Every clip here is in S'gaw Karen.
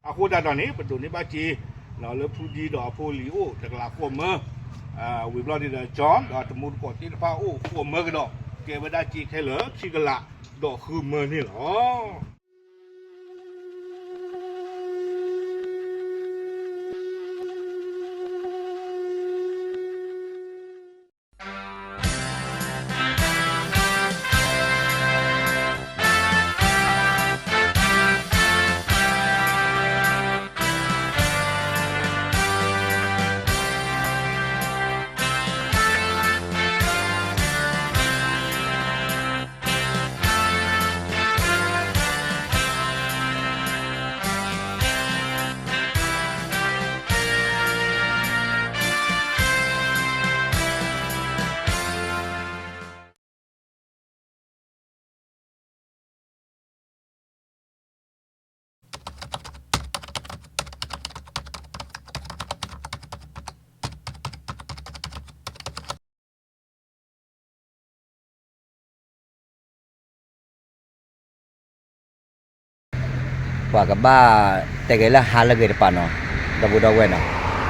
အဃိသတးဒီးန့ၣ် ပဒိးန့ၢ်ဘၣ်စ့ လၢဖုဒံဒီးအဖိလံၤအိၣ်တကလးဃိးမၢ, ဝံၤဘျီန့ၣ်ဒီး ကၠီ ဒီးတမူတကိးသ့ၣ်တဖၣ်အိၣ်ဃိးမၢကဒီး ကဲဝဲဒၣ်စ့ခဲလၢာ်ခံကလးဒီးဃုမၢန့ၣ်လီၤ. ပှၤကဘၣ်တဲက့ၤလၢဟါလၢအဂ့ၤတပၤနီၤ, ဒီပုၢ်ဒီဝဲၢ်နီၤ,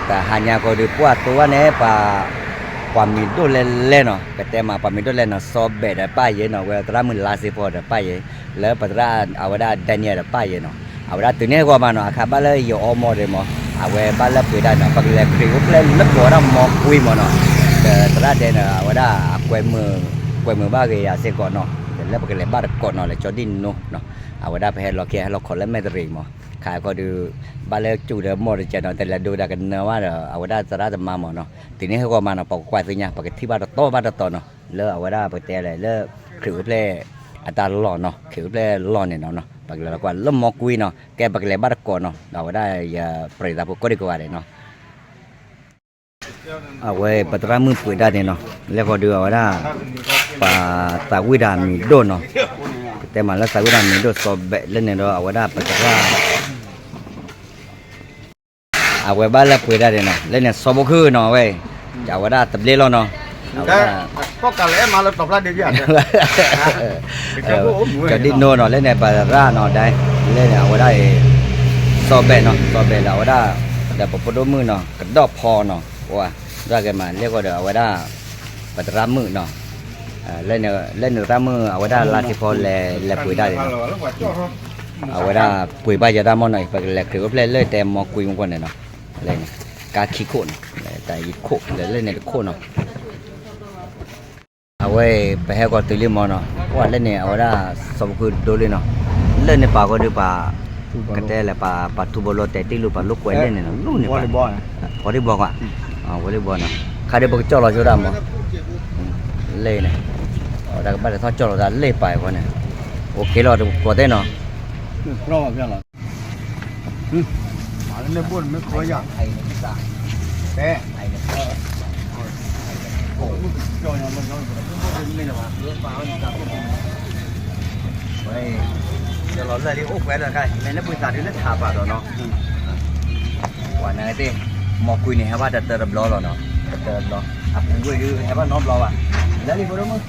တဟါညါဃီဒီး ပှၤတိဝဲန့ၣ် ပှၤမံၤဒိၣ်လဲလဲနီၤ, ကတဲမး ပှၤမံၤဒိၣ်လဲနီၤ, စီၤဘဲးဒီးပၢ်ယဲနီၤ, ဝဲသရၣ်မုၣ်လါစ့ဖီဒီးပၢ်ယဲ, လၢပသရၣ်အဝဲဒၣ် Daniel ဒီးပၢ်ယဲနီၤ, အဝဲဒၣ်တုၤန့ၣ်ဟဲဂီၤမးနီၤ, အခါဘၣ်လၢယအီမီၢ်ဒံးမး, အဝဲဘၣ်လၢပှ့ၤဒၣ်နီၤ, ပကလဲၤခရံာ်အိၣ်ဖျဲၣ်လၢပှၤဝဲဒၣ်မီၢ်ကွံမးနီၤ, ဒီးသရၣ်တဲနီၤ အဝဲဒၣ်အကွဲမုာ်, ကွဲမုာ်ဘၣ်ဂ့ၤယၤစ့ၢ်ကီးနီၤ, ဒီးလၢပကလဲၤဘၣ်တကိးနီၤ လဲၤကၠီဒံၣ်နိနီၤ, အဝဲဒၣ်ပဟဲလီၤခံ ဟဲလီၤခီလၢမဲၢ်တရံးမး, ခါခီဒီး ဘၣ်လၢကၠူၣ်ဒီးမီၢ်တကဲနီၤ, တလဲၤဒိတၢ်ကနၢၤဘၣ်ဒီး အဝဲဒၣ်သရၣ်သမါမးနီၤ, တုၤန့ၣ်ဟဲဂီၤမးနီၤ, ပကကွၢ်သ့ၣ်ညါ ပကထံၣ်ဘၣ်တတီဘၣ်တတီနီၤ, လၢအဝဲဒၣ်ပကတဲလဲၣ် လၢခရံာ်အိၣ်ဖျဲၣ်အတၢ်လီၢ်နီၤ, ခရံာ်အိၣ်ဖျဲၣ်လီၢ်န့ၣ်နီၤ, ပကလဲၤလီၤကွၢ်လၢမီၢ်ကွံနီၤ, ကဲပကလဲၤဘၣ်တကိးနီၤ, ဒီးအဝဲဒၣ်ယပြံးသးဖိကိးဒံကိးဂၤဒဲးနီၤ အဝဲပသရၣ်မုၣ်ပှ့ၤဒၣ်န့ၣ်နီၤ, လဲၤဃီဒီးအဝဲဒၣ် ပှၤသးဝံၣ်တၢ်မံၤဒိၣ်နီၤ, ကတဲမးလၢသးဝံၣ်တၢ်မံၤဒိၣ်စီၤဘဲးလၢန့ၣ်ဒီး အဝဲဒၣ်ပသရၣ် အဝဲဘၣ်လၢပှ့ၤဒၣ်န့ၣ်နီၤ, လၢန့ၣ်စီၤဖိခုနီၤဝဲ, အဝဲဒၣ်တဘျ့လီၤနီၤ, အဝဲဒၣ် ကၠီဒံၣ်နိနီၤ, လၢန့ၣ်ပသရၣ်နီၤ, ဒ်လၢန့ၣ်အဝဲဒၣ်အံၤ စီၤဘဲးနီၤ, စီၤဘဲးဒီးအဝဲဒၣ် ဒီးပဖိဒိၣ်မုၣ်နီၤ, ကဒီးဖီနီၤ, ဒွးကဲမး လဲၤဃီဒီးအဝဲဒၣ် ပသရၣ်မုၣ်နီၤ, လၢန့ၣ်သရၣ်မုၣ် အဝဲဒၣ်လါထံဖီလဲၤပှ့ၤဒၣ်န့ၣ်နီၤ, အဝဲဒၣ်ပှ့ၤဘၣ်ယဲဒၣ်မီၢ်နီၤ, ပကလဲၤခရံာ်အိၣ်ဖျဲၣ်လၢတဲမီၢ်ကွံမူကီၢ်န့ၣ်နီၤ, လၢန့ၣ် ကါခံခိၣ်နီၤ, တၢ်အံၤခိၣ် လၢန့ၣ်တခိၣ်နီၤ အဝဲ ပဟဲကီးတုၤလံမီၢ်နီၤ, ပှၤလၢန့ၣ် အဝဲဒၣ်စီၤပူၤခုဒိလံနီၤ, လၢန့ၣ်ပာ်ဃီဒီးပှၤ ကတဲလဲၣ် ပှၤထူဘိလိာ်တဲာ်တံၢ်လိာ် ပှၤလိာ်ကွဲလၢန့ၣ်နီၤ, လၢန့ၣ်ပှၤ volleyball ကွၢ်, volleyball နီၤ, ခါဒီးပကကၠီၣ်လီၤဆိဒၣ်မီၢ်, လၢန့ၣ် အဝဲဒၣ်ကဘၣ်တထီၣ်ကၠီၣ်လီၤသးလၢပာ်ဃီန့ၣ်, အိၣ်ခ့လီၤတကိးသ့ၣ်နီၤ လၢလၢလၢအိၣ်ကွဲလၢခါ မ့ၢ်လၢပှၤသးဒုလၢထးပာ်ဒီးနီၤ, ပှၤနဂ့ၤသ့ၣ် မီၢ်ကွံန့ၣ် ဟဲဘၣ်တတၢတဘျီလီၤနီၤ, တတၢတဘျီ, အပူၤကွံဒုး ဟဲဘၣ်နီတဘျီဘၣ်, လၢလံဖိဒိၣ်မုၣ်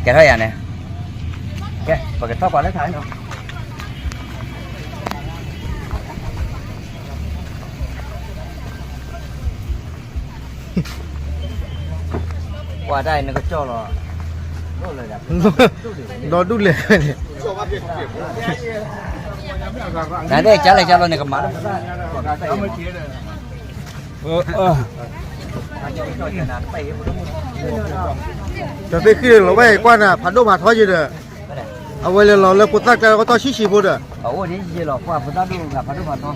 ကဲထီၣ်ယၤန့ၣ်, ကဲ ပကထီၣ်ပှၤလၢထးနီၤ ပှၤတၢ်အံၤနကကၠီၣ်လီၤ, ဒီဒူၣ်လဲၣ်န့ၣ်, နသ့ၣ်ကၢ်လဲၣ်ကၢ်လီၤန့ၣ် ကမၤလၢ တၢ်သ့ၣ်ဃံလီၤဝဲကွၢ်နၤ ဖးဒိၣ်ဖးထီယံၤဒီး, အဝဲလဲၤလီၤလၢဖိသၣ်ကျဲလီၤကတီၢ်ဆံးဆံးဖိဒီး, အအိၣ်န့ၣ်ယံၤလီၤ ကွၢ်ဖိသၣ်ဒိၣ်ဂၤဖးဒိၣ်ဖးထီ မၤ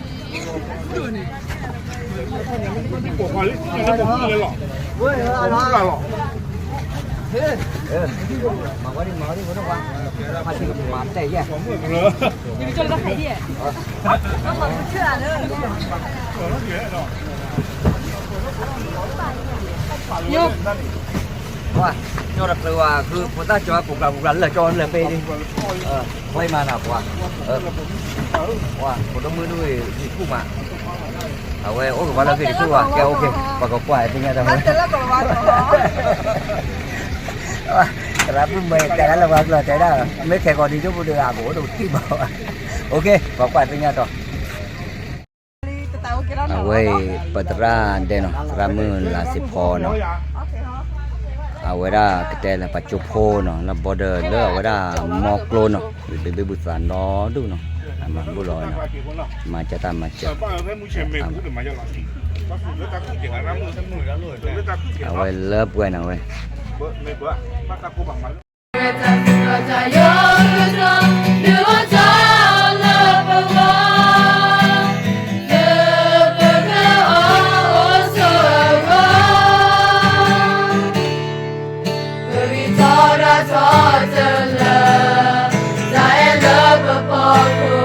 ဝဲဒ်မၤဝဲဒ်ဖိဒိၣ်ဝါ, မၤတဲယဲၢ် ညိ ပှၤ ညီတချုးဝဲ ဃုဖိသၣ်ကၠီ ပူၤကျါပူၤကျါ လၢာ်ကၠီလၢာ်ပ့ၤဒံး, ဝဲမၤနၤပှၤ, ပှၤ ဖိဒိၣ်မုၣ်ဒိၣ်အံၤ ယံာ်ကူၣ်မး, အဝဲအိၣ်ကဘၣ်လၢက့ၤတကူၣ်ဘၣ်, ကဲ အိၣ်က့ၤ ပှၤကကွၢ်သ့ၣ်ညါတၢ်ဝဲ သရၣ်မုၣ်မ့ၢ်တဲဒၣ်လၢပှၤကျိာ်တဲဒၣ်, မ့ၢ်ခဲကိာ်ဒံးဒိၣ်ပူၤဒီး အကအိၣ်တထံၣ်ဘၣ်ဘၣ်, အိၣ်က့ၤ ပှၤကွၢ်သ့ၣ်ညါတီၤ အဝဲအံၤ ပသရၣ်ဒဲနီၤ သရၣ်မုၣ်လါစ့ဖီနီၤ, အဝဲဒၣ်ကတဲလၢပှၤကၠိဖိနီၤ လၢ border လၢအဝဲဒၣ်မီကျိနီၤ, ယဘ့ၣ်ဘုသးနီဒူၣ်နီၤ, အမၤဘူၣ်လီၤဝဲနီၤ, မၤစၢၤတၢ်မၤစၢၤ အဝဲလၢပှဲၤနီၤဝဲ ပဂံၢ်ထီၣ်တၢ်ထီတလၢာ်, တၢ်အဲၣ်လၢပဖီခိၣ်အံၤ, မ့ၢ်လ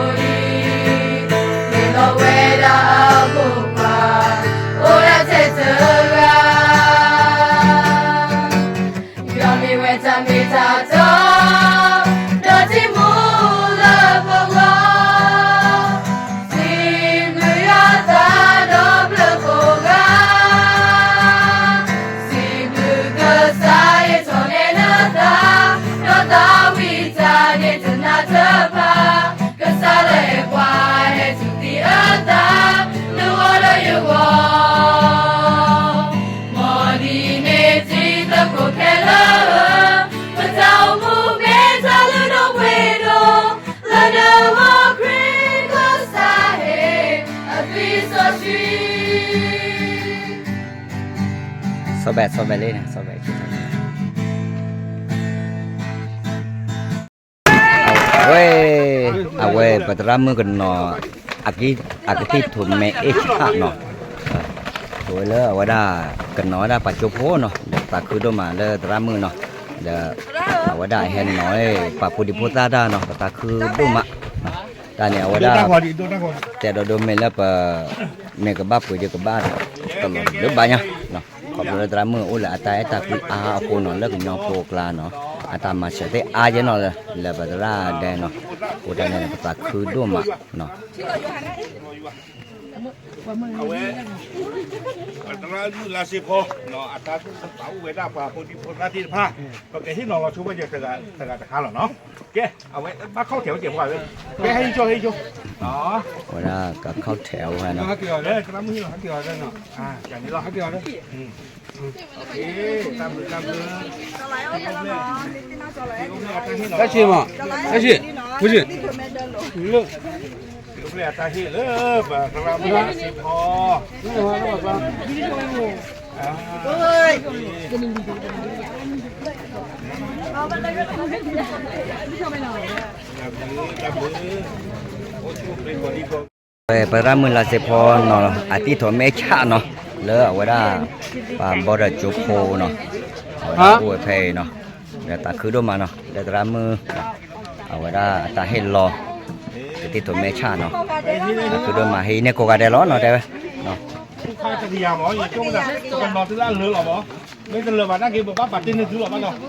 ီၤဝဲဒၣ်အမိၢ်ပၢ်, အိၣ်ဒၣ်ထဲတဂၤ, ယွၤမ့ၢ်ဝဲတၢ်မ့ၢ်တၢ်တီ, ဒီးတံၤမူလၢပဂီၢ်, စံးဘျုးယွၤသးဒီဖျၢၣ်ကိးဂၤ, စံးဘျုးကစၢ်ယွၤထီၣ်နဲၣ်နသး, ဒီးသးဝံၣ်တၢ်န့ၣ်တနၤတဖၣ်, ကစၢ်လၢအဲၣ်ပှၤဟဲတူၢ်သံအသး, နဂီၢ်ဒီးယဂီၢ်, မ်ဒ်န့ၣ်တံၤသကိးခဲလၢာ်, ပတၢ်အိၣ်မူမ့ၢ်တၢ်လုၢ်ဒိၣ်ပှ့ၤဒိၣ်, လၢနဂီၢ်ခရံာ်ကစၢ်ဟ့ၣ်အသွံၣ်စီဆှံ စီၤဘဲ စီၤဘဲလံန့ၣ် စီၤဘဲ ဝဲ အဝဲပသရၣ်မုၣ်ကနီၤ အကထံၣ်ထိးမဲအ့ၣ်ဆၣ်နီၤ, အဝဲလၢအဝဲဒၣ် ကနီၤဝဲဒၣ်ပှၤကၠိဖိနီၤ ဒီးပသးခုဒိၣ်မးလၢသရၣ်မုၣ်နီၤ, ဒီး အဝဲဒၣ်အဟဲနီၤ ပှၤဖိဒံဖိသၣ်တၢ်နီၤ ပသးခုဒိၣ်မး, တၢ်န့ၣ်အဝဲဒၣ် တဲဒိးဒိမ့ၢ်လၢပ မ့ၢ်ကဘၣ်ပှ့ၤဒီးကဘၣ် တလီၤဒိဘၣ်ညါ, ခီဖျိလၢသရၣ်မုၣ်အိၣ်လၢအတၢ်အဲၣ်တၢ်ကွံအါအဃိနီၤ လၢကညီဖိအကျါနီၤ အတၢ်မၤစၢၤသ့ၣ်အါယဲနီၤ လၢပသရၣ်ဒဲနီၤ, အဃိတၢ်န့ၣ် ပသးခုဒိၣ်မးနီၤ အဝဲ သရၣ်မုၣ်လါစ့ဖီ အတၢ်သူၣ်အိၣ်သးအိၣ်ဝဲဒၣ်ပှၤဖိဒံဖိသၣ်သ့ၣ်တဖၣ် ပကဟ့ၣ်နီၤလီၤဆိဝဲတဂၤတဂၤတခါလီၤနီၤ, ကဲ အဝဲဘၣ်ခီၣ်ထံးဝဲကဲပှၤဝဲ, ကဲဟဲဟံးဆိဟဲဟံးဆိ ဝဲဒၣ်ကခီၣ်ထံးအဝဲနီၤ, သရၣ်မုၣ်ဟံးလီၤ ဟဲက့ၤအီၤလၢနီၤ, တၢ်ဆံးမး, တၢ်ဆံး, မုၢ်ဆံး, လၢ ပသရၣ်မုၣ်လါစ့ဖီ ပသရၣ်မုၣ်လါစ့ဖီနီၤ အတံၤထိးမဲဆၣ်နီၤ လၢအဝဲဒၣ် ပှၤဘီဒီးကၠိဖိနီၤ အဝဲဒၣ်အိၣ်ဝဲဖဲအံၤနီၤ ဒီးသးခုဒိၣ်မးနီၤ လၢသရၣ်မုၣ် အဝဲဒၣ်အတၢ်ဟ့ၣ်လီၤ ကတံၤထိးမဲဆၣ်နီၤ သးခုဒိၣ်မး ဟံးန့ၢ်ကိးဂၤဒဲးလီၤနီၤ တဲဝဲ ခါတကယၤမး ယကၠိမး ပကနီၤသုလၢအလၢလီၤမး မ့ၢ်တလၢဘၣ်နာ်က့ ပဘၣ်ပာ်တ့ၢ်န့ၢ်သုလီၤဘၣ်နီၤ လၢခ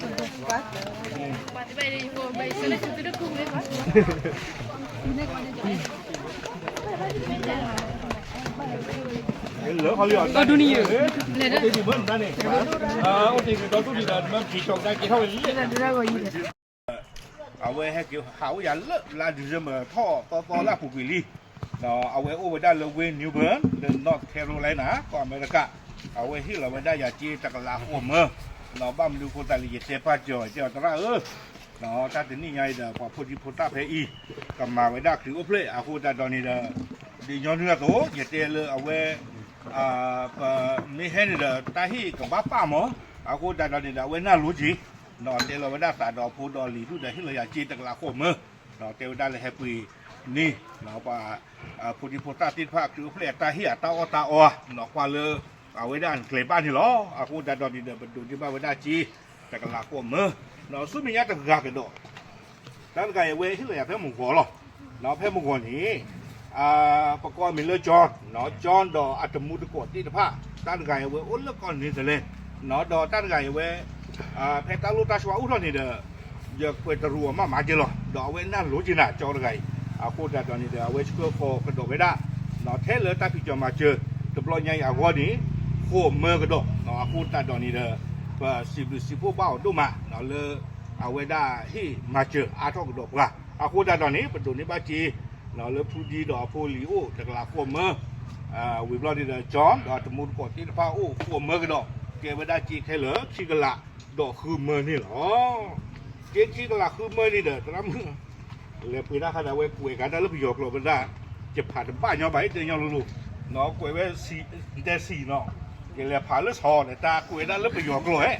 ီလံ အိၣ်တ့ၢ်ဒံးမ့ၢ်မတၤန့ၣ် အိၣ်တ့ၢ်ဒံးဒီးတူၢ်ဒံးဒီး မ့ၢ်က့ၤကၠီကဒါက့ၤထီၣ်ဝဲလံ အဝဲဟဲက့ၤဟးအိၣ်ယၤလၢလါ December ထီၣ်သီသီလၢအပူၤကွံာ်လံ အဝဲအိၣ်ဝဲဒၣ်လၢ Wayne New Bern လၢ North Carolina ကီၢ်အမဲရကၤ အဝဲဟ့ၣ်လီၤဝဲဒၣ်ယၤစ့တကလးဃိးမၢ ဘၣ်မနုၤအဃိသတးလၢယတဲပာ်စၢၤ တဲအီၤသရၣ်ဧၢ တၢ်တနံၣ်ညါအံၤဒီး ပှၤဖိဒံဖိသၣ်ဖဲအံၤ ကမၤဝဲဒၣ်ခရံာ်အိၣ်ဖျဲၣ် အဃိသတးဒီးန့ၣ်ဒီး ဒ်ညီနုၢ်အသိး ယတဲလၢအဝဲ ပမ့ၢ်ဟဲန့ၣ်ဒီး တၢ်ဟ့ၣ်ကဘၣ်ပာ်မး အဃိသတးဒီးန့ၣ်ဒီး အဝဲနၢ်လိၤက့ၤ ဒီးတဲလီၤဝဲဒၣ်သးဒီးအဖိဒီးလံၤဒုၣ်ဒီးဟ့ၣ်လီၤယၤစ့တကလးဃိးမၢ ဒီးတဲဝဲဒၣ်လၢဟဲပှ့ၤန့ၢ် ပှၤ ဖိဒံဖိသၣ်သ့ၣ်တဖၣ် ခရံာ်အိၣ်ဖျဲၣ်အတၢ်ဟ့ၣ်အတၢ်အီၣ်တၢ်အီ ကွၢ်လၢ အဝဲဒၣ်ကျဲၤဘၣ်န့ၣ်လီၤ. အဃိသတးဒီးန့ၣ်ဒီး ပဒိးန့ၢ်ဘၣ်ဝဲဒၣ်စ့ တကလးဃိးမၢ ဆူမဲာ်ညါတဂၤကဒီး တၢ်တဂၤအံၤအဝဲဟ့ၣ်လီၤယၤဖဲမုၢ်ဂီၤလီၤ. ဖဲမုၢ်ဂီၤန့ၣ် ပကိးအမံၤလၢ John, John ဒီးအတမူတကိးသ့ၣ်တဖၣ် တၢ်တဂၤအံၤအဝဲအိၣ်လၢကီၢ် Netherlands ဒီးတၢ်တဂၤအံၤအဝဲ ဖဲတၢ်လိၣ်တၢ်ဆှါအိၣ်ထီၣ်န့ၣ်ဒီး ယကွဲးတရူးအီၤမးမၤက့ၤလီၤ. ဒီးအဝဲနၢ်လိၤက့ၤနၤကၠီတဂၤအံၤ အဃိသတးဒီးန့ၣ်ဒီး အဝဲဆှၢဃီၤကဒီးဝဲဒၣ် ထဲလၢတၢ်ဖံးကၠီၤမၤစၢၤ တဘျီညါအံၤအဂီၢ်န့ၣ် ဃိးမၢကဒီး အဃိသတးဒီးန့ၣ်ဒီး ပစံးဘျုးစံးဖှိၣ်ဘၣ်အီၤဒိၣ်မး လၢအဝဲဒၣ်ဟ့ၣ်မၤစၢၤအါထီၣ်ကဒီးပှၤ အဃိသတးဒီးန့ၣ် ပဒိးန့ၢ်ဘၣ်စ့ လၢဖုဒံဒီးအဖိလံၤအိၣ်တကလးဃိးမၢ ဝံၤဘျီန့ၣ်ဒီး ကၠီ ဒီးတမူတကိးသ့ၣ်တဖၣ်အိၣ်ဃိးမၢကဒီး ကဲဝဲဒၣ်စ့ခဲလၢာ်ခံကလးဒီးဃုမၢန့ၣ်လီၤ. ကဲခံကလးဃုမၢန့ၣ်ဒီး သရၣ်မုၣ် လဲၤပှ့ၤတၢ်ခါဒီး အဝဲကွဲးကဒါလၢပယီၤကျိာ်ဝဲဒၣ် ယဖးတဘၣ်ညီဘၣ် တဲညီလိၤလိၤ ကွဲးဝဲ တဲဆံနီၤ ယလဲၤဖးလၢဆီဒီး တၢ်ကွဲးဒၣ်လၢပယီၤကျိာ်ဧါ ဒီး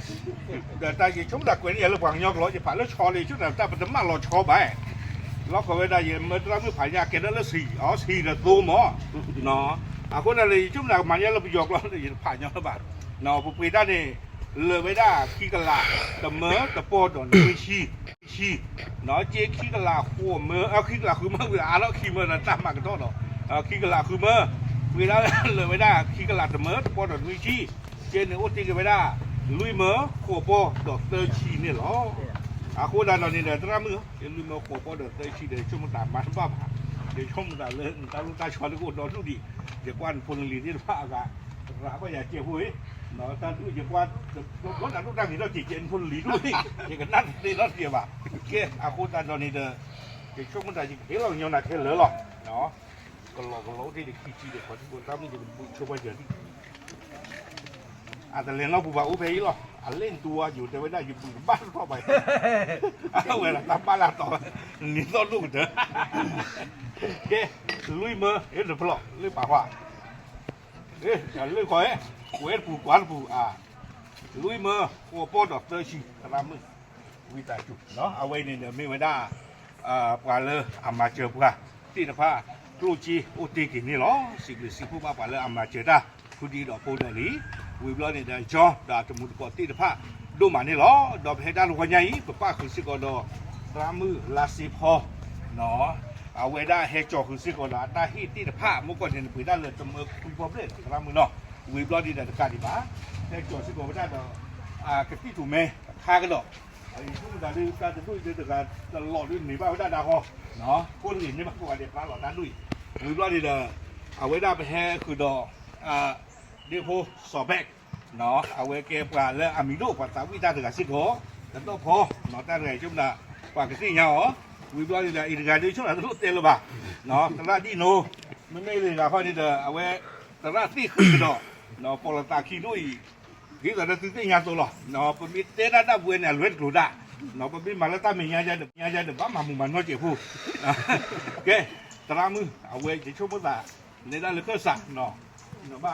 တၢ်ယဆိကမိၣ်တၢ်ကွဲးန့ၣ် ယၤလၢပှၤကညီကျိာ် ယဖးလၢဆီဒီး ယဆိကမိၣ်တၢ်ပတမၣ်လီၤဆီဘၣ် လီၤခီဝဲဒၣ် ယမၢသရၣ်မုၣ်ဖးညါ ကဲဒၣ်လၢဆံး အီ ဆံးဒီးသိမၢ အဃိန့ၣ် ယဆိကမိၣ်တၢ်ကမၤညါလၢပယီၤကျိာ် ယတဖးညီလၢၤဘၣ် ပပှ့ၤတၢ်န့ၣ် လၢာ်ဝဲဒၣ်ခံကလး တမၢတပီၢ်ဒီးနွံဆံ ဆံ နီၤ ကဲခံကလးဃိးမၢ ခံကလးဃုမၢ ဝံၤအါထီၣ်ခံမၢဒီးတၢ်မၤကတီၢ်ဒီး ခံကလးဃုမၢ ပှ့ၤဒၣ်လၢာ်ဝဲဒၣ်ခံကလးတမၢတပီၢ်ဒီးနွံဆံ ကဲန့ၣ်အိၣ်တ့ၢ်က့ၤဝဲဒၣ် လွံၢ်မၢဃိးပီၢ်ဒီးသၢဆံန့ၣ်လီၤ. အဃိသတးဒီးန့ၣ်ဒီး သရၣ်မုၣ် ကဲလွံၢ်မၢဃိးပီၢ်ဒီးသၢဆံဒီး ယဆိကမိၣ်တၢ်မၤတဘၣ်ဘၣ် ယဆိကမိၣ်တၢ်လၢနတၢ်လိၣ်တၢ်ဆှါလၢကအိၣ်ဒီဒူၣ်ဒံး ယကွၢ်နဖိနလံၤသ့ၣ်တဖၣ်အဂၤ ရၤဘၣ်ယၤကဲဖိအံၤ တၢ်ဒူၣ်ယကွၢ် ဘျီတၢ်ဒူၣ်တၢ်ဂ့ၤထီၣ်က့ၤ ကဲနဖိနလံၤဒူၣ်အံၤ ယကနၣ်တသ့နီတစဲးဘၣ် ကဲ အဃိသတးဒီးန့ၣ်ဒီး ယဆိကမိၣ်တၢ်ယကဟ့ၣ်လီၤကညီနၤခဲလၢာ်လီၤ ကလီကလီအိၣ်တ့ၢ်ဒီးခံဆံဒီး ခီဆံဖိသရၣ်မုၣ်ယကဘုးဆိပှၢ်ယၤလံ အတလဲၤနီတပူၤဘၣ်အိၣ်ဖဲအံၤလီၤ အလဲၣ်နတူဝါယိၤတဲဝဲဒၣ်ယဘုးတဘၣ်တထီၣ်ဘၣ် အဝဲဒၣ်တၢ်ဘၣ်လၢအတီၤ နံၤသီၣ်ဒိၣ်ကတၢၢ် ကဲ လွံၢ်မၢ တဖျိး လၢပာ်ဖှါ လၢခီ ကွဲးတပူၤကွၢ်တပူၤ လွံၢ်မၢဃိးပီၢ်ဒီးသၢဆံ သရၣ်မုၣ် ဝံသးစူၤ အဝဲအံၤန့ၣ်ဒီးမ့ၢ်ဝဲဒၣ် ပှၤလၢအမၤစၢၤပှၤသ့ၣ်တဖၣ် ကျိၣ်စ့အိၣ်တ့ၢ်က့ၤန့ၣ်လီၤ. စံးဘျုးစံးဖှိၣ်ဘၣ်ပှၤလၢအမၤစၢၤတၢ် ဖုဒံဒီးဖိဒီးလံၤ ဝံၤဘျီန့ၣ်ဒီး ကၠီ ဒီးအတမူတကိးသ့ၣ်တဖၣ် ဒိၣ်မးန့ၣ်လီၤ. ဒီးပဟဲတၢ်လၢဝီညါအံၤ ပပၣ်ဃုာ်စ့ၢ်ကီးဒီး သရၣ်မုၣ်လါစ့ဖီ အဝဲဒၣ်ဟဲကၠီၤဃုာ်စ့ၢ်ကီးဒီးအတၢ်ဟ့ၣ်သ့ၣ်တဖၣ် မ့ၢ်ကီၢ်န့ၣ် နပှ့ၤတၢ်လၢတမၢခွံပီၢ်ဘျဲၣ် သရၣ်မုၣ်နီၤ ဝံၤဘျီဒံးဒီးတကးဒံးဘၣ် ဟဲကၠီၤစ့ၢ်ကီးဝဲဒၣ်ဒီး ကသံၣ်ထူၣ်မဲအခါကဒီး ယဆိကမိၣ်သးဒ်တၢ်တဒူၣ်အံၤဒ်တဂၤတလီၢ်ဒ်န့ၢ်ဘၣ်ဝဲဒၣ်ဒၣ်ဃီ ကိးတဂ့ၤန့ၢ်ဘၣ်ကိးဂၤဒဲး ပျၢ်လီၤတၢ်ဒူၣ်အံၤ ဝံၤဘျီဒံးဒီး အဝဲဒၣ်ပဟဲဃုာ်ဒီး ဒ့ဖိစီၤဘဲး အဝဲကဲပှၤလၢအမံၤဒိၣ်ပှၤသးဝံၣ်တၢ်တဂၤစ့ၢ်ကီး ကဒီၣ်ဖီ တၢ်တဂၤအံၤဆိကမိၣ်သး ပှၤကသ့ၣ်ညါအီၤ ဝံၤဘျီဒံးဒီး အံၤတဂၤဒ်ဆိကမိၣ်သးတလိၣ်တဲလၢၤဘၣ် သရၣ်ဒ်နိ မ့မ့ၢ်တဂၤဃီန့ၣ်ဒီး အဝဲ သရၣ်သ့ၣ်ဃံးကဒီး ပီၣ်လီၤသးခံဒိၣ်အံၤ ဒ်သိးဒီးသုသ့ၣ်ညါသိးလီၤ ပမ့ၢ်တဲတၢ်ဒၣ်ပဝဲန့ၣ် အလွဲတကျိၤဒၣ် ပမ့ၢ်မၤလၢတၢ်မဲာ်ညါယါဒီး ညါယါဒီးဘၣ်မၤမူးမၤနီၢ်စဲးဖိ ကဲ သရၣ်မုၣ် အဝဲယဆိကမိၣ်သး နဲဒၣ်လၢကစၢ် နဘၣ် ဖီလီၤ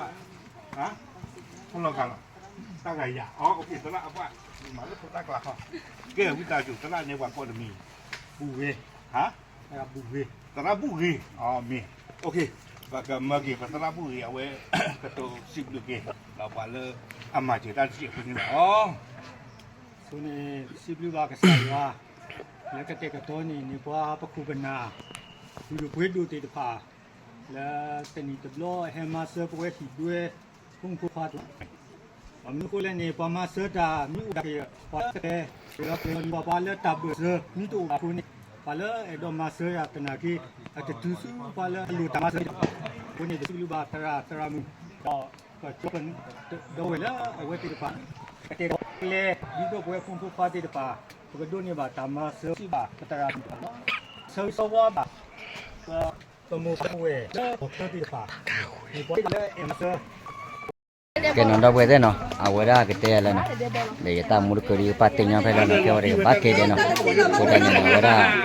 ကၤလီၤ တၢ်ဂၤယၤ သရၣ်အပှၢ် မၤလၢဖိတၢ်ကျါခီ ကဲ ဝံသးစူၤ သရၣ်န့ၣ်ပှၤကိးတမံၤ ဘူၣ်ဂ့ၤ ဘူၣ်ဂ့ၤ သရၣ်ဘူၣ်ဂ့ၤ မ့ၢ် ပကမၢက့ၤ ပသရၣ်ဘူၣ်ဂ့ၤ အဝဲ ကတိၤစံးဘျုးက့ၤ ပှၤလၢအမၤစၢၤတၢ်တစဲးဖိန့ၣ်လီၤ. အဃိန့ၣ် စံးဘျုးဘၣ်ကစၢ်ယွၤ လၢကတဲာ်ကတီၤန့ၢ်န့ၢ်ပှၤပခိၣ်ပနၢ် ပုၢ်ဒိၣ်ပှ့ၤဒိၣ်သ့ၣ်တဖၣ် လၢတနံၤတဘျီဟဲမၤစၢၤပဝဲဟံၣ်ဒွဲ ဖိမုၣ်ဖိခွါတဖၣ် ဘၣ်မနုၤအဃိလဲၣ်န့ၣ် ပှၤမၤစၢၤတၢ်မ့ၢ်အိၣ်ဘၣ်က့ၤ ပှၤလၢကဲ ဒီးကဲပှၤလၢတၢ်ဘၢၣ်စၢၤ မ့ၢ်တအိၣ်ဘၣ်အဃိန့ၣ် ပှၤလၢအဲၣ်ဒိးမၤစၢၤယၤသနာ်က့ အတတုၤဆူပှၤလၢအလိၣ်တၢ်မၤစၢၤ အဃိန့ၣ် ပစံးဘျုးဘၣ်သရၣ်သရၣ်မုၣ် ဒီး ပကၠီပ ဒီဝဲၢ်လၢအဝဲသ့ၣ်တဖၣ် ကတဲာ်ကတီၤကျဲ ဒ်သိးပဝဲဖိမုၣ်ဖိခွါသ့ၣ်တဖၣ် ပကဒိးန့ၢ်ဘၣ်တၢ်မၤစၢၤ စံးဘၣ်ပသရၣ်မုၣ်တဖၣ်လီၤ. ဆၢဂ့ၤဆၢဝါဘၣ် ပမိၢ်ပပၢ်ဝဲၢ်လၢဟီၣ်ခိၣ်သ့ၣ်တဖၣ် မ့ၢ်ပှၤလၢအဲၣ်မၤစၢၤ ကဲနီၤ ဒီပုၢ်ဝဲၢ်သ့ၣ်နီၤ အဝဲဒၣ်ကတဲယၤလၢနီၤ ဒီးယတၢ်မူတကၢၢ်ဒီးယပၢ်တဲညီဖဲလၢနီၤ ကဲဝဲဒၣ်ယဘၣ်ကဲဒဲးနီၤ အဃိသတးန့ၣ်နီၤ အဝဲဒၣ်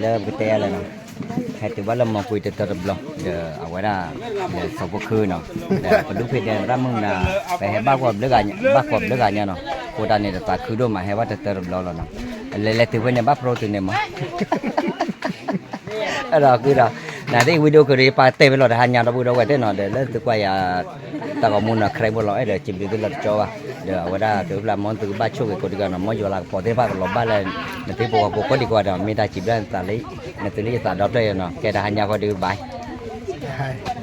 လၢပကတဲယၤလၢနီၤ ဟဲတုၤဘၣ်လၢမီၤကွံတတၢတဘျီ ဒီးအဝဲဒၣ် ဒီးစီၤဖိခုနီၤ ဒီးပဒူၣ်ဖံးဒဲးရၣ်မုၣ်နၤ ပဟဲဘၣ်ကွၢ်ဘျုးဂၤညါ ဘၣ်ကွၢ်ဘျုးဂၤညါနီၤ အဃိသတးန့ၣ် တသးခုဒိၣ်မး ဟဲဘၣ်တတၢတဘျီလီၤနီၤ လဲၤလဲၤတုၤဖဲန့ၣ် ဘၣ်ဖျိတုၤန့ၣ်မး အဲၣ်ဒိးဃုဒီး နသ့ၣ်ဝံဒိၣ်ကရံး ပၢ်တဲဖဲလီၤတဟါညါ ဒီပုၢ်ဒီဝဲၢ်သ့ၣ်နီၤ ဒီးလၢသုကွၢ်ယၤ တၢ်ဂီၤမူနီၤ ခရံာ်ဖိလီၤ အဲၣ်ဒိးစံးဘျုးသုလီၤတကၠီဘၣ် ဒီးအဝဲဒၣ်ကဖျါမီသုကဘၣ်ဆိၣ်ဂ့ၤကိးတဂၤနီၤ မ်ယွၤလၤကပီၤသ့ၣ်တဖၣ်ကလီၤဘၣ်လၢ နသ့ၣ်ဖိဝဲၢ်ဖိကိးဒံးကိးဂၤဒီး မ့ၢ်တၢ်စံးဘျုးနသးလၢ နသုလၢယသးဒီဖျၢၣ်ယၤနီၤ ကဲတဟါညါဃီဒုးဘၣ်